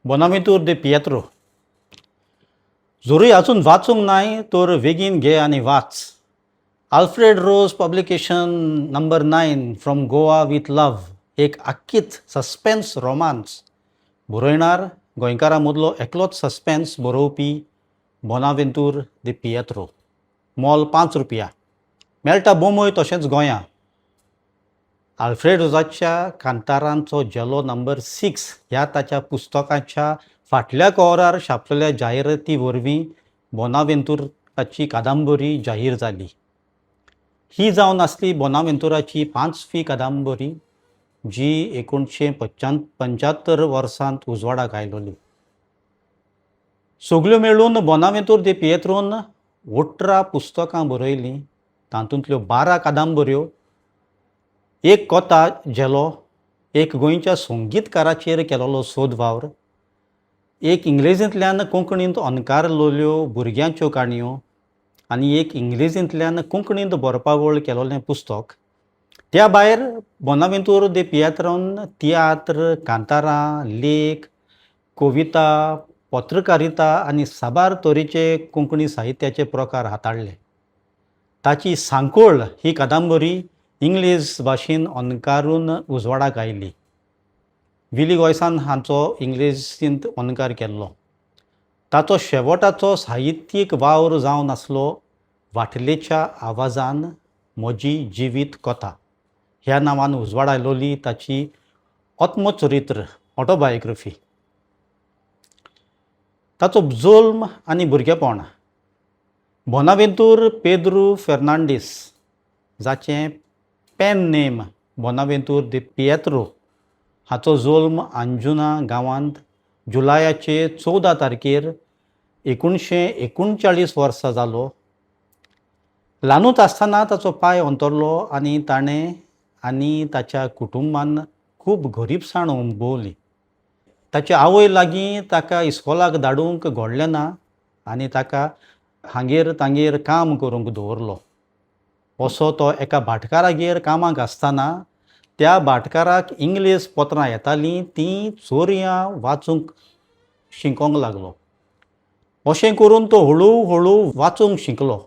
बोनावेंतूर दे Pietro. जोरूय आजून वाचूंक नाय तर बेगीन घे आनी वाच. Alfred Rose publication number 9, From Goa with Love, एक आक्कीच सस्पेन्स रोमांस. बरयणार गोंयकारां मदलो एकलोच सस्पेन्स बरोवपी बोनावेंतूर दे पियेत्रो. मोल 5 रुपया. मेळटा बोंबय तशेंच गोंयां. आल्फ्रेड रोजाच्या कांतारांचो झेलो नंबर 6 ह्या ताच्या पुस्तकाच्या फाटल्या कवरार छापलेल्या जाहिराती वरवीं बोनावेंतुराची कादंबरी जाहीर जाली. ही जावन आसली बोनावेंतुराची पांचवी कादंबरी, जी 1975 वर्सांत उजवाडाक आयलोली. सगल्यो मेळून बोनावेंतूर दे पियेत्रोन 18 पुस्तकां बरयलीं. तातूंतल्यो 12 कादंबऱ्यो, एक कोता झेलो, एक गोंयच्या संगीतकाराचेर केलोलो सोद वावर, एक इंग्लेजींतल्यान कोंकणींत अणकारलेल्यो भुरग्यांच्यो काणयो आनी एक इंग्लेजींतल्यान कोंकणींत बरपावळ केलोलें पुस्तक. त्या भायर बोनावेंतूर दे पियात्रान तियात्र, कांतारां, लेख, कविता, पत्रकारिता आनी साबार तरेचे कोंकणी साहित्याचे प्रकार हाताळ्ळे. ताची सांकोळ ही कादंबरी इंग्लीश भाशेन अणकारून उजवाडाक आयली. विली गोयसान हांचो इंग्लिशींत अणकार केल्लो. ताचो शेवटाचो साहित्यीक वावर जावन आसलो वाटलेच्या आवाजान म्हजी जिवीत कथा ह्या नांवान उजवाडायलोली ताची आत्मचरित्र, ऑटोबायोग्राफी. ताचो जल्म आनी भुरगेपण. बोनावेंतूर पेद्रू फेर्नांडीस, जाचें पेन नेम बोनावेंतूर दे पियेत्रो, हाचो जल्म अंजुना गांवांत जुलयाचे 14 तारखेर 1939 वर्सा जालो. ल्हानूच आसतना ताचो पाय अंतरलो आनी ताणें आनी ताच्या कुटुंबान खूब गरिबसाण अणभवली. ताचे आवय लागीं ताका इस्कोलाक धाडूंक घडलें ना आनी ताका हांगेर तांगेर काम करूंक दवरलो. असो तो एका भाटकारागेर कामाक आसतना त्या भाटकाराक इंग्लीश पत्रां येतालीं, तीं चोरयां वाचूंक शिकोंक लागलो. अशें करून तो हळू हळू वाचूंक शिकलो.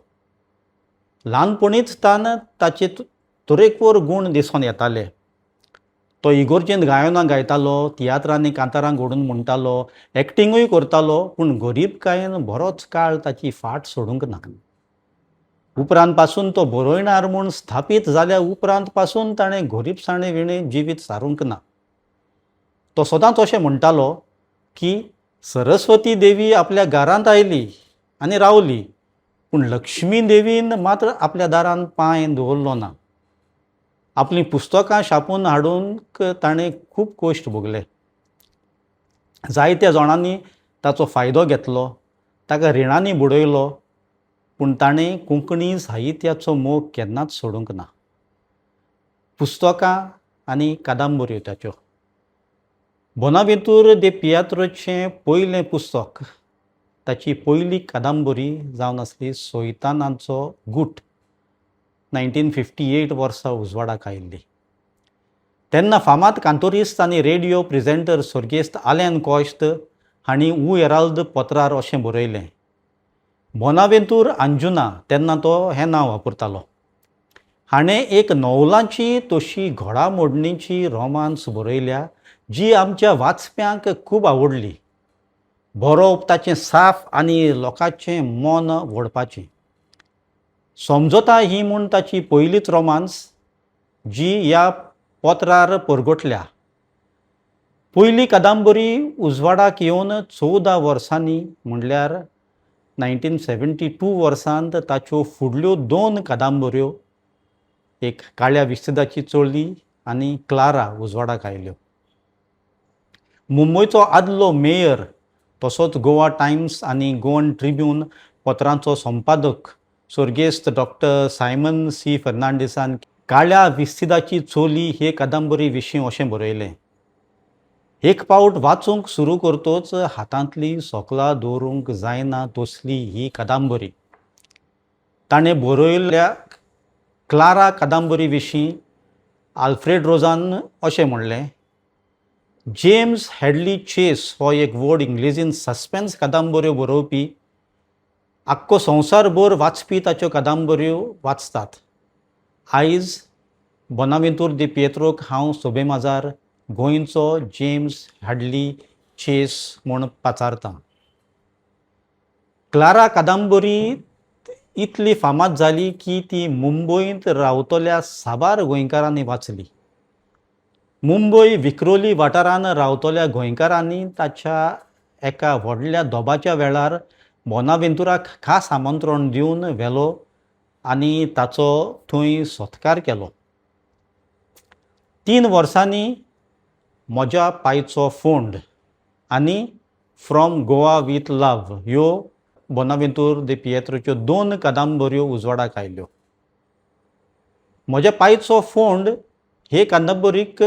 ल्हानपणीच तान ताचे तरेकवार गूण दिसून येताले. तो इगोर्जेंत गायनां गायतालो, तियात्रांनी कांतारां घडून म्हणटालो, एक्टिंगूय करतालो. पूण गरिबकायेन बरोच काळ ताची फाट सोडूंक ना. उपरांत पासून तो बरयणार म्हूण स्थापीत जाल्या उपरांत पासून ताणें गरिबसाणे विणें जिवीत सारूंक ना. तो सदांच अशें म्हणटालो की सरस्वती देवी आपल्या घरांत आयली आनी रावली, पूण लक्ष्मी देवीन मात्र आपल्या दारांत पांय दवरलो ना. आपलीं पुस्तकां छापून हाडूंक ताणें खूब कश्ट भोगले. जायत्या जाणांनी ताचो फायदो घेतलो, ताका रिणांनी बुडयलो, पूण ताणें कोंकणी साहित्याचो मोग केन्नाच सोडूंक ना. पुस्तकां आनी कादंबऱ्यो ताच्यो. बोनावेंतूर दे पियात्रोचें पयलें पुस्तक, ताची पयली कादंबरी जावन आसली सोयतानाचो गूट, 1958 वर्सा उजवाडाक आयिल्ली. तेन्ना फामाद कांतोरिस्त आनी रेडियो प्रेझेंटर स्वर्गेस्त आलेन कॉश्त हांणी उ हेराल्द पत्रार अशें बरयलें, बोनावेंतूर अंजुना, तेन्ना तो हें नांव वापरतालो, हाणें एक नवलांची तशी घडामोडणीची रोमांस बरयल्या जी आमच्या वाचप्यांक खूब आवडली. बरोवप ताचें साफ आनी लोकांचें मन ओडपाचें. समजता ही म्हूण ताची पयलीच रोमांस जी ह्या पत्रार परगटल्या. पयली कादंबरी उजवाडाक येवन 14 वर्सांनी, म्हणल्यार 1972 वर्सांत ताच्यो फुडल्यो दोन कादंबऱ्यो, एक काळ्या विस्तिदाची चोळी आनी क्लारा उजवाडाक आयल्यो. मुंबयचो आदलो मेयर तसोच गोवा टायम्स आनी गोवन ट्रिब्यून पत्रांचो संपादक स्वर्गेस्त डॉक्टर सायमन सी फर्नांडीसान काळ्या विस्तिदाची चोली हे कादंबरी विशीं अशें बरयलें, एक पावट वाचूंक सुरू करतोच हातांतली सोकलां दवरूंक जायना तसली ही कादंबरी. ताणें बरयल्ल्या क्लारा कादंबरी विशीं आल्फ्रेड रोजान अशें म्हणलें, जेम्स हॅडली चेस हो एक व्हड इंग्लेजीन सस्पेन्स कादंबऱ्यो बरोवपी. आख्खो संवसारभर वाचपी ताच्यो कादंबऱ्यो वाचतात. आयज बोनावेंतूर दे पिएत्रोक हांव सोबेमाजार गोंयचो जेम्स हॅडली चेस म्हूण पाचारतां. क्लारा कादंबरी इतली फामाद जाली की ती मुंबयंत रावतल्या साबार गोंयकारांनी वाचली. मुंबय विक्रोली वाठारांत रावतल्या गोंयकारांनी ताच्या एका व्हडल्या दोबाच्या वेळार बोनावेंतुराक खास आमंत्रण दिवन व्हेलो आनी ताचो थंय सत्कार केलो. 3 वर्सांनी म्हज्या पायचो फोंड आनी फ्रॉम गोवा वीथ लव ह्यो बोनावेंतूर दे पिएत्रोच्यो 2 कादंबऱ्यो उजवाडाक आयल्यो. म्हज्या पायचो फोंड हे कादंबरीक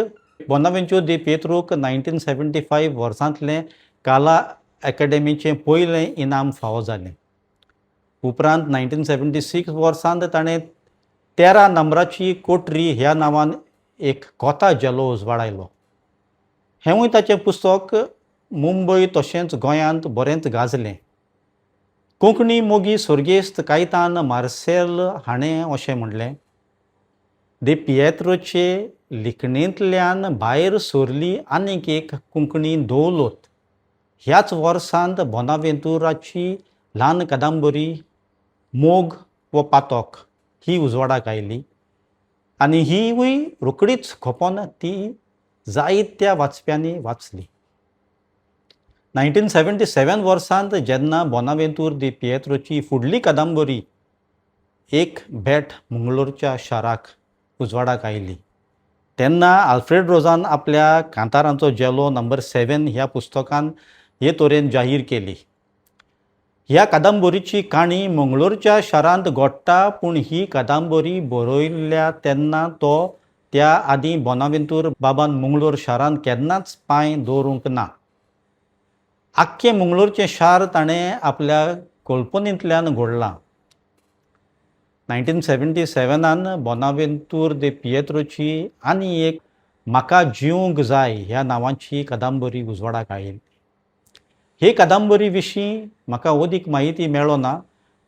बोनावेंतूर दे पिएत्रोक 1975 वर्सांतलें काला एकाडेमीचें पयलें इनाम फावो जालें. उपरांत 1976 वर्सांत ताणें 13 नंबराची कोटरी ह्या नांवान एक कोता झेलो उजवाडायलो. हेंवूय ताचें पुस्तक मुंबय तशेंच गोंयांत बरेंच गाजलें. कोंकणी मोगी सर्गेस्त कायतान मार्सेल हाणें अशें म्हणलें, दे पिएत्रोचे लिखणेंतल्यान भायर सरली आनीक एक कोंकणी दौलत. ह्याच वर्सांत बोनावेंतुराची ल्हान कादंबरी मोग वो पातोक ही उजवाडाक आयली आनी हिवूय रोखडीच खपोन ती जायत्या वाचप्यांनी वाचली. 1977 वर्सांत जेन्ना बोनावेंतूर दे पिएत्रोची फुडली कादंबरी एक भेट मंगळूरच्या शाराक उजवाडाक आयली तेन्ना आल्फ्रेड रोजान आपल्या कांतारांचो झेलो नंबर 7 ह्या पुस्तकान हे तरेन जाहीर केली. ह्या कादंबरीची काणी मंगळूरच्या शारांत घडटा, पूण ही कादंबरी बरयल्ल्या तेन्ना तो त्या आदीं बोनावेंतूर बाबान मंगळूर शारांत केन्नाच पांय दवरूंक ना. आख्खें मंगळूरचें शार ताणें आपल्या कल्पनेंतल्यान घडलां. 1977 बोनावेंतूर दे पिएत्रोची आनी एक म्हाका जिवंक जाय ह्या नांवाची कादंबरी उजवाडाक आयली. हे कादंबरी विशीं म्हाका अदीक म्हायती मेळना ना,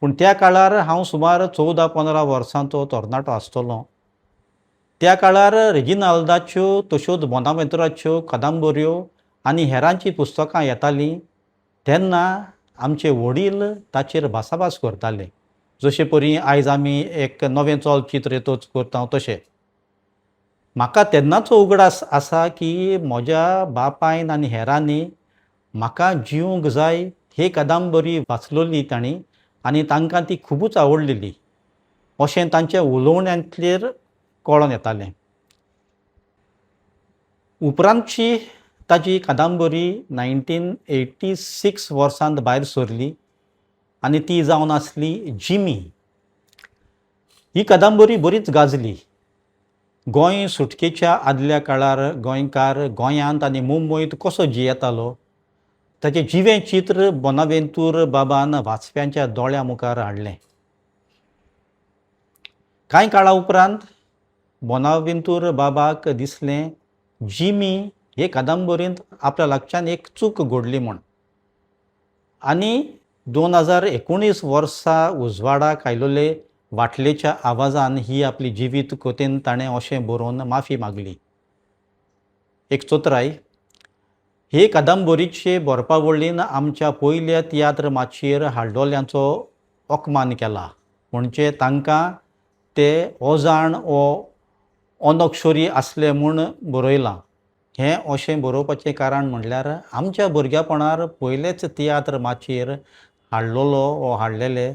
पूण त्या काळार हांव सुमार 14-15 वर्सांचो तरणाटो आसतलो. त्या काळार रेजिनाल्दाच्यो तश्योच बोनावेंतुराच्यो कादंबऱ्यो आनी हेरांचीं पुस्तकां येतालीं तेन्ना आमचे वडील ताचेर भासाभास करताले, जशे परी आयज आमी एक नवें चलचित्र येतोच करता तशें. म्हाका तेन्नाचो उगडास आसा की म्हज्या बापायन आनी हेरांनी म्हाका जिवंक जाय ही कादंबरी वाचलोली तांणी आनी तांकां ती खुबूच आवडलेली अशें तांच्या उलोवण्यांतलेर कळोन येतालें. उपरांतची ताची कादंबरी 1986 वर्सांत भायर सरली आनी ती जावन आसली जिमी. ही कादंबरी बरीच गाजली. गोंय सुटकेच्या आदल्या काळार गोंयकार गोंयांत आनी मुंबयत कसो जियेतालो ताचें जिवें चित्र बोनावेंतूर बाबान वाचप्यांच्या दोळ्यां मुखार हाडलें. कांय काळा उपरांत बोनावेंतूर बाबाक दिसलें जिमी हे कादंबरींत आपल्या लागच्यान एक चूक घडली म्हूण आनी 2019 वर्सा उजवाडाक आयलोले वाटलेच्या आवाजान ही आपली जिवीत कथेन ताणें अशें बरोवन माफी मागली. एक चोत्राय हे कादंबरीचे बरपावळीन आमच्या पयल्या तियात्र माचयेर हाडलोल्यांचो अपमान केला, म्हणजे तांकां ते अजाण वो अनक्षरी आसले म्हूण बरयलां. हें अशें बरोवपाचें कारण म्हणल्यार आमच्या भुरग्यापणार पयलेच तियात्र माचयेर हाडलेलो वो हाडलेले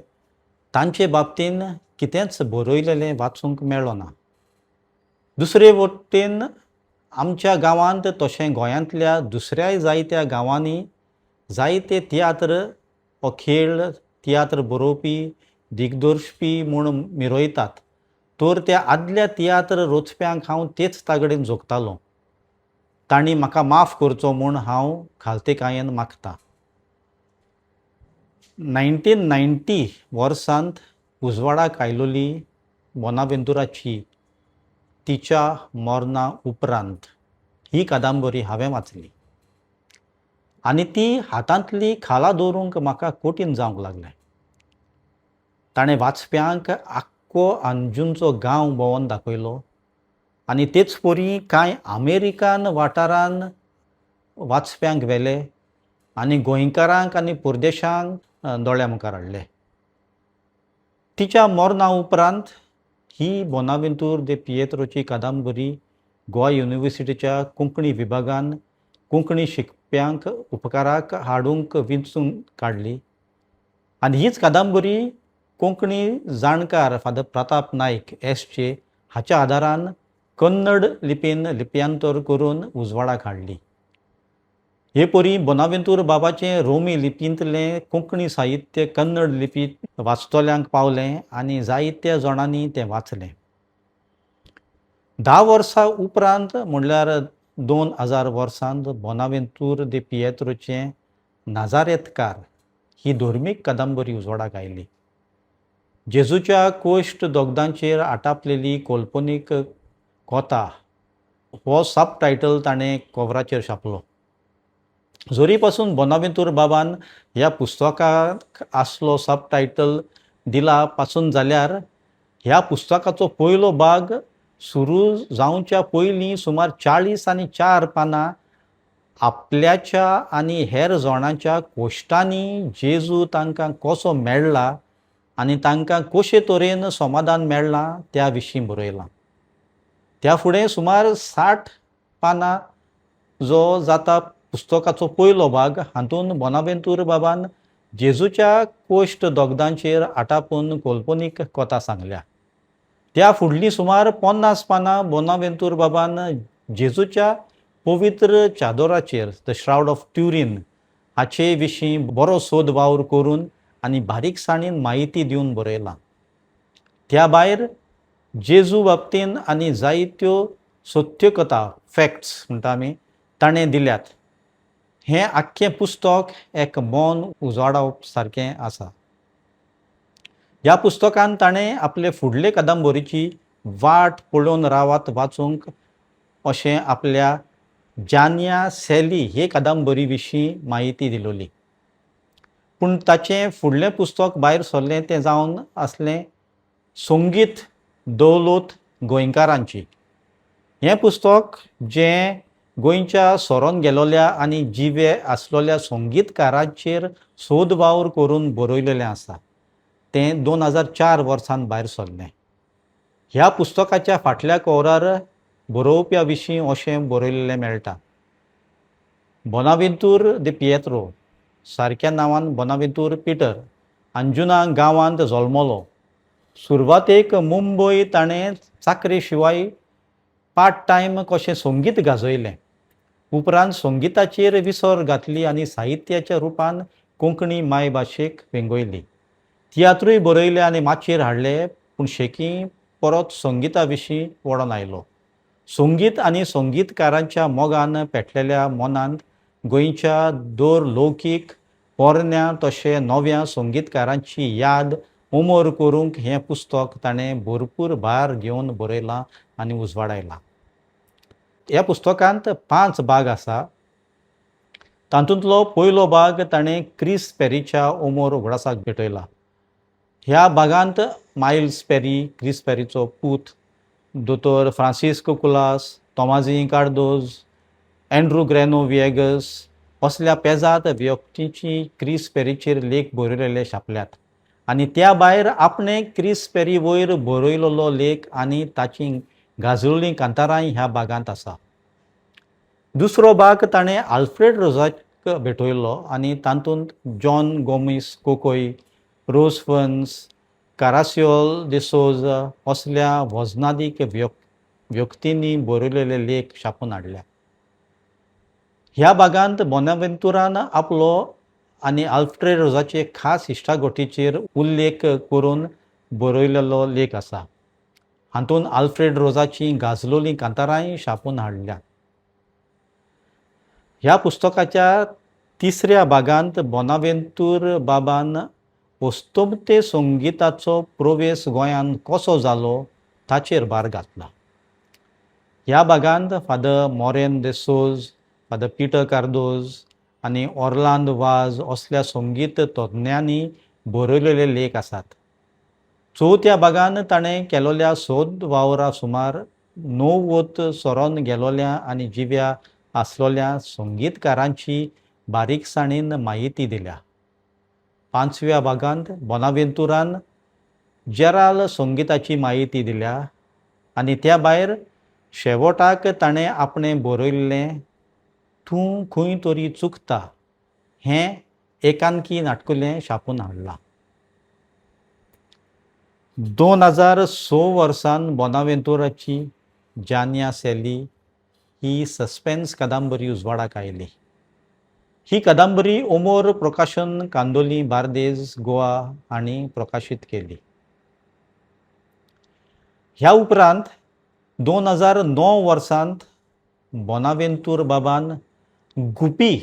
तांचे बाबतीन कितेंच बरयलेलें वाचूंक मेळना. दुसरे वटेन आमच्या गांवांत तशें गोंयांतल्या दुसऱ्याय जायत्या गांवांनी जायते तियात्र हो खेळ तियात्र बरोवपी दिग्दर्शपी म्हूण मिरयतात, तर त्या आदल्या तियात्र रचप्यांक हांव तेच तागडेन जोखतालो. तांणी म्हाका माफ करचो म्हूण हांव खालतेकायेन मागतां. 1990 वर्सांत उजवाडाक आयलोली बोनावेंतुराची तिच्या मरणा उपरांत ही कादंबरी हांवें वाचली आनी ती हातांतली खाला दवरूंक म्हाका कठीण जावंक लागलें. ताणें वाचप्यांक आख्खो अंजुनचो गांव भोंवन दाखयलो आनी तेच परी कांय अमेरिकन वाठारान वाचप्यांक व्हेले आनी गोंयकारांक आनी परदेशांक दोळ्या मुखार हाडले. तिच्या मरणा उपरांत ही बोनावेंतूर दे पियेत्रोची कादंबरी गोवा युनिवर्सिटीच्या कोंकणी विभागान कोंकणी शिकप्यांक उपकाराक हाडूंक विंचून काडली आनी हीच कादंबरी कोंकणी जाणकार father Pratap Nayak S J हाच्या आदारान कन्नड लिपयेन लिप्यांतर करून उजवाडाक हाडली. हे परी बोनावेंतूर बाबाचें रोमी लिपींतलें कोंकणी साहित्य कन्नड लिपींत वाचतल्यांक पावलें आनी जायत्या जाणांनी तें वाचलें. 10 वर्सां उपरांत म्हणल्यार 2000 वर्सांत बोनावेंतूर दे पियेत्रोचें नाजारेतकार ही धर्मीक कादंबरी उजवाडाक आयली. जेजूच्या कोश्ट दोगदांचेर आटापलेली कल्पनीक कोता हो सब टायटल ताणें कवराचेर छापलो. जरी पासून बोनावेंतूर बाबान ह्या पुस्तकाक आसलो सब टायटल दिला पासून जाल्यार ह्या पुस्तकाचो पयलो भाग सुरू जावच्या पयलीं सुमार 44 पानां आपल्याच्या आनी हेर जाणांच्या कोश्टांनी जेजू तांकां कसो मेळ्ळा आनी तांकां कशे तरेन समाधान मेळ्ळां त्या विशीं बरयलां. त्या फुडें सुमार 60 पानां जो जाता पुस्तकाचो पयलो भाग हातूंत बोनावेंतूर बाबान जेजूच्या कोश्ट दोगदांचेर आटापून कल्पनीक कथा सांगल्या. त्या फुडलीं सुमार 50 पानां बोनावेंतूर बाबान जेजूच्या पवित्र चादोराचेर the shroud of Turin हाचे विशीं बरो सोद वावर करून आनी बारीकसाणीन म्हायती दिवन बरयलां. त्या भायर जेजू बाबतीन आनी जायत्यो सत्यकथा फॅक्ट्स म्हणटा आमी ताणें दिल्यात. हें आख्खें पुस्तक एक मन उजवाडावप सारकें आसा. ह्या पुस्तकान ताणें आपले फुडले कादंबरीची वाट पळोवन रावात वाचूंक अशें आपल्या जानिया सॅली हे कादंबरी विशीं म्हायती दिलोली. पूण ताचें फुडलें पुस्तक भायर सरलें तें जावन आसलें संगीत दौलत गोंयकारांची. हें पुस्तक जें गोंयच्या सरोन गेलोल्या आनी जिवे आसलोल्या संगीतकारांचेर सोद वावर करून बरयलेलें आसा तें 2004 वर्सान भायर सरलें. ह्या पुस्तकाच्या फाटल्या कवरार बरोवप्या विशीं अशें बरयल्लें मेळटा. बोनावेंतूर दे पियेत्रो सारक्या नांवान बोनावेंतूर पिटर अंजुना गांवांत जल्मलो. सुरवातेक मुंबय ताणें चाकरे शिवाय पार्ट टायम कशें संगीत गाजयलें. उपरांत संगिताचेर विसर घातली आनी साहित्याच्या रुपान कोंकणी मायभाशेक वेंगयली. तियात्रूय बरयले आनी माचयेर हाडले पूण शेकी परत संगिता विशीं वळोन आयलो. संगीत आनी संगीतकारांच्या मोगान पेटलेल्या मनांत गोंयच्या दर लौकीक पोरण्या तशें नव्या संगीतकारांची याद अमर करूंक हें पुस्तक ताणें भरपूर भार घेवन बरयलां आनी उजवाडायलां. ह्या पुस्तकांत 5 भाग आसा. तातूंतलो पयलो भाग ताणें क्रिस पेरीच्या अमर उगडासाक भेटयला. ह्या भागांत मायल्स पेरी, क्रिस पेरीचो पूत, दोतोर फ्रांसिस्को कुलास, तोमाझी कार्दोज, एंड्रू ग्रॅनो विएगस असल्या पेजाद व्यक्तींची क्रिस पेरीचेर लेख बरयलेले छापल्यात आनी त्या भायर आपणें क्रिस पेरी वयर बरयलेलो लेख आनी ताची गाजलोलीं कांतारांय ह्या भागांत आसा. दुसरो भाग ताणें आल्फ्रेड रोजाक भेटयलो आनी तातूंत जॉन गोमीस कोकोय, रोज फन्स, कारासियोल डिसोज असल्या वजनादीक व्यक्तींनी बरयलेले लेख छापून हाडल्या. ह्या भागांत बोनावेंतुरान आपलो आनी आल्फ्रेड रोजाचे खास इश्टागोटीचेर उल्लेख करून बरयलेलो लेख आसा. हातूंत आल्फ्रेड रोजाची गाजलोलीं कांतारांय छापून हाडल्या. ह्या पुस्तकाच्या तिसऱ्या भागांत बोनावेंतूर बाबान अस्तंते संगिताचो प्रवेश गोंयांत कसो जालो ताचेर भार घातला. ह्या भागांत फादर मोरेन दे सोज, फादर पिटर कार्दोज आनी ऑर्लांद वाज असल्या संगीत तज्ञांनी बरयलेले लेख आसात. चवथ्या भागान ताणें केलोल्या सोद वावरा सुमार 90 सरोन गेलोल्या आनी जिव्या आसलोल्या संगीतकारांची बारीकसाणेन म्हायती दिल्या. पांचव्या भागांत बोनावेंतुरान जेराल संगिताची म्हायती दिल्या आनी त्या भायर शेवटाक ताणें आपणें बरयल्लें तूं खंय तरी चुकता हें एकांकी नाटकुलें छापून हाडलां. 2006 वर्सान बोनावेंतुराची जान्या सॅली ही सस्पेन्स कादंबरी उजवाडाक आयली. ही कादंबरी ओमोर प्रकाशन, कांदोली, बार्देज, गोवा हांणी प्रकाशीत केली. ह्या उपरांत 2009 वर्सांत बोनावेंतूर बाबान गुपी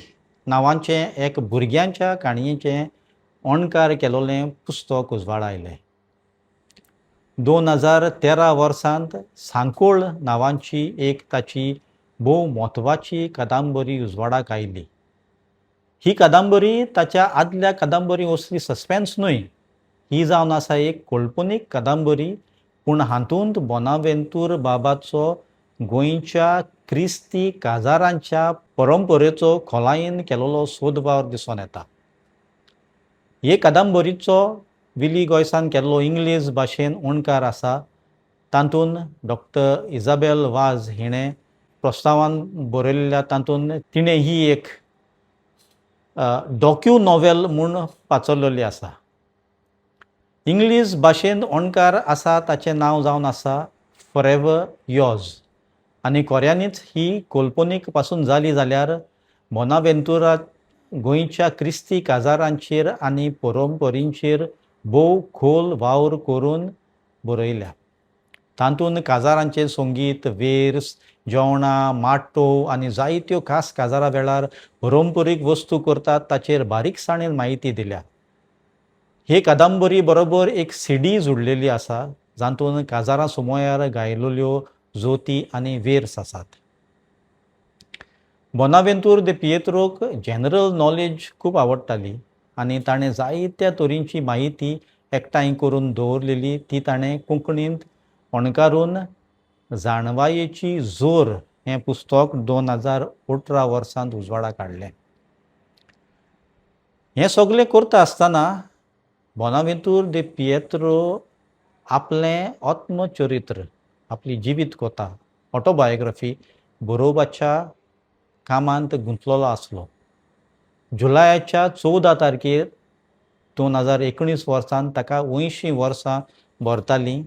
नांवाचें एक भुरग्यांच्या काणयेचें अणकार केलोलें पुस्तक उजवाडायलें. 2013 वर्सांत सांकोळ नांवाची एक ताची भोव म्हत्वाची कादंबरी उजवाडाक आयली. ही कादंबरी ताच्या आदल्या कादंबरी असली सस्पेन्स न्हय, ही जावन आसा एक कल्पनीक कादंबरी, पूण हातूंत बोनावेंतूर बाबाचो गोंयच्या क्रिस्ती काजारांच्या परंपरेचो खोलायेन केलोलो सोद वावर दिसून येता. हे कादंबरीचो विली गोयसान केल्लो इंग्लीश भाशेन अणकार आसा. तातूंत डॉक्टर इजाबेल वाज हिणें प्रस्तावान बरयल्ल्या तातूंत तिणें ही एक डॉक्यू नॉवेल म्हूण पाचवलेली आसा. इंग्लीश भाशेन अणकार आसा ताचें नांव जावन आसा फॉरएवर यॉर्ज आनी खोऱ्यांनीच ही कल्पनीक पासून जाली जाल्यार बोनावेंतुरा गोंयच्या क्रिस्ती काजारांचेर आनी परंपरींचेर भोव खोल वावर करून बरयल्या. तातूंत काजारांचें संगीत, वेर्स, जेवणां, माटोव आनी जायत्यो खास काजारा वेळार परंपरीक वस्तू करतात ताचेर बारीकसाणेन म्हायती दिल्या. हे कादंबरी बरोबर एक सीडी जुडलेली आसा जातूंत काजारां सुमयार गायलेल्यो जोती आनी वेर्स आसात. बोनावेंतूर दे पियेत्रोक जनरल नॉलेज खूब आवडटाली आनी ताणें जायत्या तरेची म्हायती एकठांय करून दवरलेली ती ताणें कोंकणींत अणकारून जाणवायेची जोर हें पुस्तक 2018 वर्सांत उजवाडाक हाडलें. हें सगलें करता आसतना बोनावेंतूर दे पियेत्रो आपलें आत्मचरित्र, आपली जिवीत कथा, ऑटोबायोग्राफी बरोवपाच्या कामांत गुंतलेलो आसलो. जुलयाच्या 14 तारखेर 2019 वर्सांत ताका 80 वर्सां भरतालीं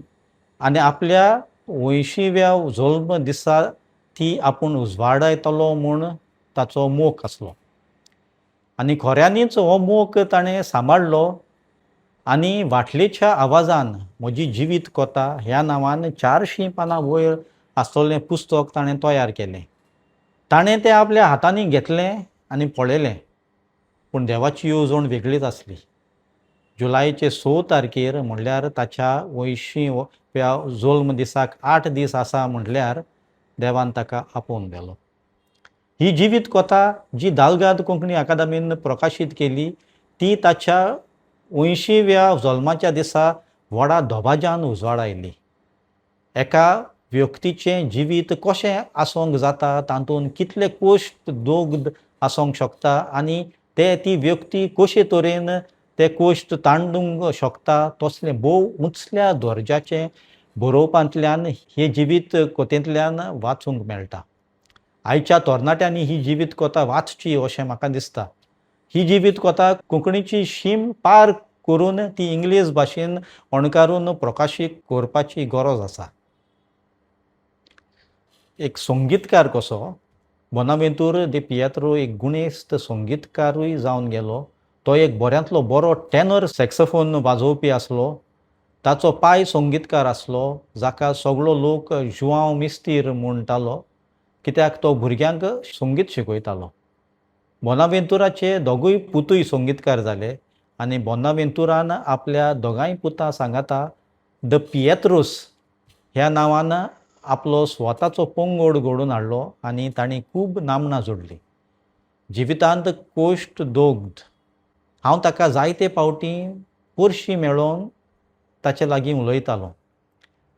आनी आपल्या 80व्या जल्म दिसा ती आपूण उजवाडायतलो म्हूण ताचो मोख आसलो आनी खऱ्यांनीच हो मोख ताणें सांबाळ्ळो आनी वाटलेच्या आवाजान म्हजी जिवीत कथा ह्या नांवान 400 पानां वयर आसलेलें पुस्तक ताणें तयार केलें. ताणें तें आपल्या हातांनी घेतलें आनी पळयलें, पूण देवाची येवजण वेगळीच आसली. जुलायचे 6 तारखेर म्हणल्यार ताच्या 80व्या जल्म दिसाक 8 दीस आसा म्हणल्यार देवान ताका आपोवन व्हेलो. ही जिवीत कथा जी दालगाद कोंकणी अकादमीन प्रकाशीत केली ती ताच्या 80व्या जल्माच्या दिसा व्हडा दबाज्यान उजवाडायली. एका व्यक्तीचें जिवीत कशें आसूंक जाता, तातूंत कितले कश्ट दोग आसूंक शकता आनी ते ती व्यक्ती कशे तरेन ते कश्ट तांडूंक शकता तसलें भोव उंचल्या दर्जाचें बरोवपांतल्यान हे जिवीत कथेंतल्यान वाचूंक मेळटा. आयच्या तरणाट्यांनी ही जिवीत कथा वाचची अशें म्हाका दिसता. ही जिवीत कथा कोंकणीची शीम पार करून ती इंग्लीश भाशेन अणकारून प्रकाशीत करपाची गरज आसा. एक संगीतकार कसो बोनावेंतूर दे पियेत्रो एक गुणेस्त संगीतकारूय जावन गेलो. तो एक बऱ्यांतलो बरो टेनर सॅक्सोफोन वाजोवपी आसलो. ताचो पाय संगीतकार आसलो जाका सगळो लोक जुआंव मिस्तीर म्हणटालो, कित्याक तो भुरग्यांक संगीत शिकयतालो. बोनावेंतुराचे दोगूय पुतूय संगीतकार जाले आनी बोनावेंतुरान आपल्या दोगांय पुतां सांगाता the पियेत्रोस ह्या नांवान आपलो स्वताचो पंगड घडोवन हाडलो आनी तांणी खूब नामनां जोडली. जिवितांत कोश्ट दोग्ध. हांव ताका जायते फावटी परशी मेळोवन ताचे लागीं उलयतालो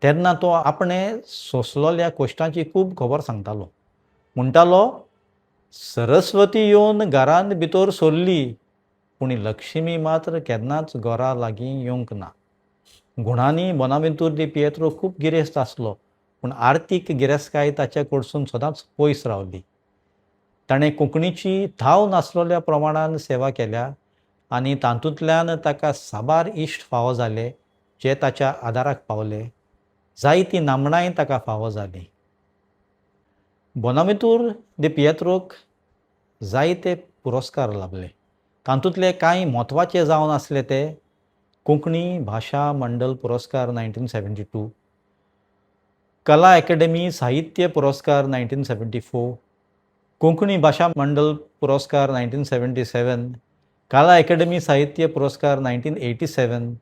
तेन्ना तो आपणें सोंसलोल्या कश्टांची खूब खबर सांगतालो. म्हणटालो, सरस्वती येवन घरांत भितर सरली पूण लक्ष्मी मात्र केन्नाच घरा लागीं येवंक ना. गुणांनी बोनावेंतूर दे पियेत्रो खूब गिरेस्त आसलो पूण आर्थीक गिरेस्तकाय ताच्या कडसून सदांच पयस रावली. ताणें कोंकणीची थाव नासलेल्या प्रमाणान सेवा केल्या आनी तातूंतल्यान ताका साबार इश्ट फावो जाले जे ताच्या आदाराक पावले. जायतीं नामनांय ताका फावो जालीं. बोनावेंतूर दे पियेत्रोक जायते पुरस्कार लाबले. तातूंतले कांय म्हत्वाचे जावन आसले ते कोंकणी भाशा मंडळ पुरस्कार 1972, कला अकादमी साहित्य पुरस्कार 1974, कोंकणी भाशा मंडळ पुरस्कार 1977, कला अकादमी साहित्य पुरस्कार 1987,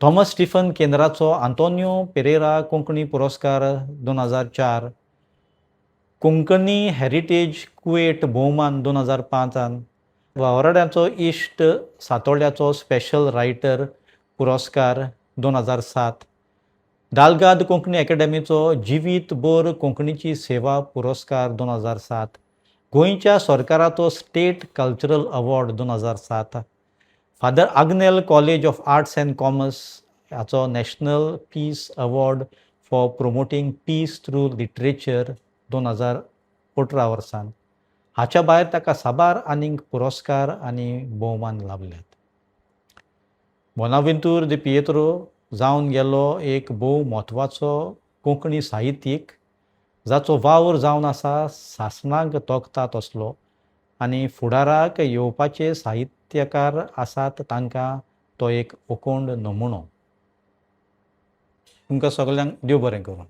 थॉमस स्टिफन केंद्राचो आंतोनियो पेरेरा कोंकणी पुरस्कार 2004, कोंकणी हेरिटेज कुवेट भोवमान 2005, वावराड्यांचो इश्ट सातोळ्याचो स्पेशल रायटर पुरस्कार 2007, दाल्गाद कोंकणी एकाडेमीचो जिवीतभर कोंकणीची सेवा पुरस्कार 2007, गोंयच्या सरकाराचो state cultural award 2007, father Agnel college of arts and commerce हाचो national peace award for promoting peace through literature 2018 वर्सान. हाच्या भायर ताका साबार आनीक पुरस्कार आनी भोवमान लाबल्यात. बोनावेंतूर दे पियेत्रो जावन गेलो एक भोव म्हत्वाचो कोंकणी साहित्यीक जाचो वावर जावन आसा सासणाक तोखता तसलो आनी फुडाराक येवपाचे साहित्यकार आसात तांकां तो एक ओकोंड नमुनो. तुमकां सगल्यांक देव बरें करूं.